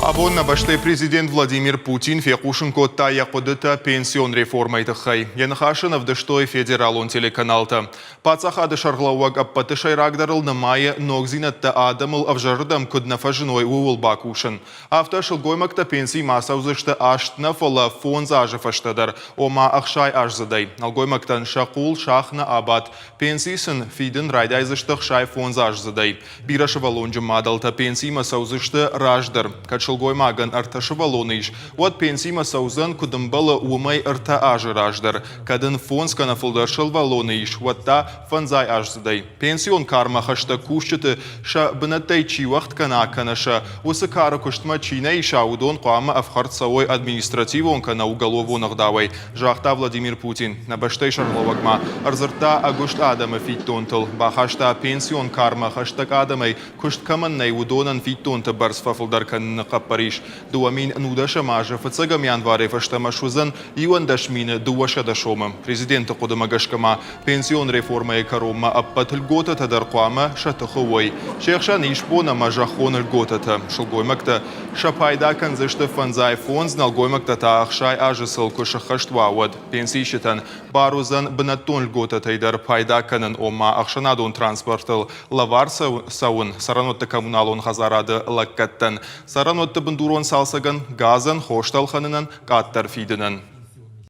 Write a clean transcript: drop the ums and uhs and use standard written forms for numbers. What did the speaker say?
Абон нӕ бӕстӕйы президент Владимир Путин фехъусын кодта йӕ хъуыдытӕ пенсион реформӕйы тыххӕй. Йӕ ныхас ын ӕвдыстой федералон телеканалты. Паддзахады сӕргълӕууӕг ӕппӕты сӕйрагдӕрыл нымайы ногдзинӕдтӕ адӕмыл ӕвзӕрырдӕм куыд нӕ фӕзыной, ууыл бакусын. Афтӕ сылгоймӕгтӕ пенсимӕ ацӕудзысты аст нӕ, фӕлӕ фондз азы фӕстӕдӕр, ома 60 аздзыдӕй. Нӕлгоймӕгтӕн сӕ хъул сах нӕ абадт, пенси сын фидын райдайдзысты 65 аздзыдӕй. Бирӕсывӕллонджын мадӕлтӕ пенсимӕ цӕудзысты раздӕр. Кӕд сылгоймагӕн ӕртӕ сывӕллоны ис, уӕд пенсимӕ цӕудзӕн, куыд ӕмбӕлы, уымӕй ӕртӕ азы раздӕр. Кӕд ын фондз кӕнӕ фылдӕр сывӕллоны ис, уӕд та фӕндзай аздзыдӕй. Пенсион кармӕ хӕстӕг кусджыты сӕ бынӕттӕй чи уӕгъд кӕна кӕнӕ сӕ уыцы кары куыстмӕ чи нӕ иса, уыдон хъуамӕ ӕфхӕрд цӕуой административон кӕнӕ уголовон ӕгъдауӕй, загъта Владимир Путин. Нӕ бӕстӕйы сӕргълӕууӕг ма ӕрдзырдта ӕгуыст адӕмы фиддонтыл, бахаста пенсион кармӕ хӕстӕг адӕмӕй куыст кӕмӕн нӕй, уыдонӕн фиддонты бӕрц фӕфылдӕр кӕныны хъӕппӕрис. 2010 азы фыццӕгӕм январӕй фӕстӕмӕ суыдзӕн 211 200 сомы. Президенты хъуыдымӕ гӕсгӕ ма пенсион реформӕйы кӕронмӕ ӕппӕт льготӕтӕ дӕр хъуамӕ сӕ тыхы уой. Се хсӕн исбон ӕмӕ зӕххон льготӕтӕ. Сылгоймӕгтӕ сӕ пайда кӕндзысты фӕндзай фондз, нӕлгоймӕгтӕ та 60 азы сыл куы сыххӕст уа, уӕд. Пенсиисджытӕн бар уыдзӕн бынӕттон льготӕтӕй дӕр пайда кӕнын, ома ӕхсӕнадон транспортыл лӕвар цӕуын, цӕрӕнуӕтты коммуналон хӕдзарады лӕггӕдтӕн, цӕрӕнуӕтты бындурон цалцӕгӕн, газӕн, хостӕ ӕлхӕнынӕн, къаддӕр фидынӕн.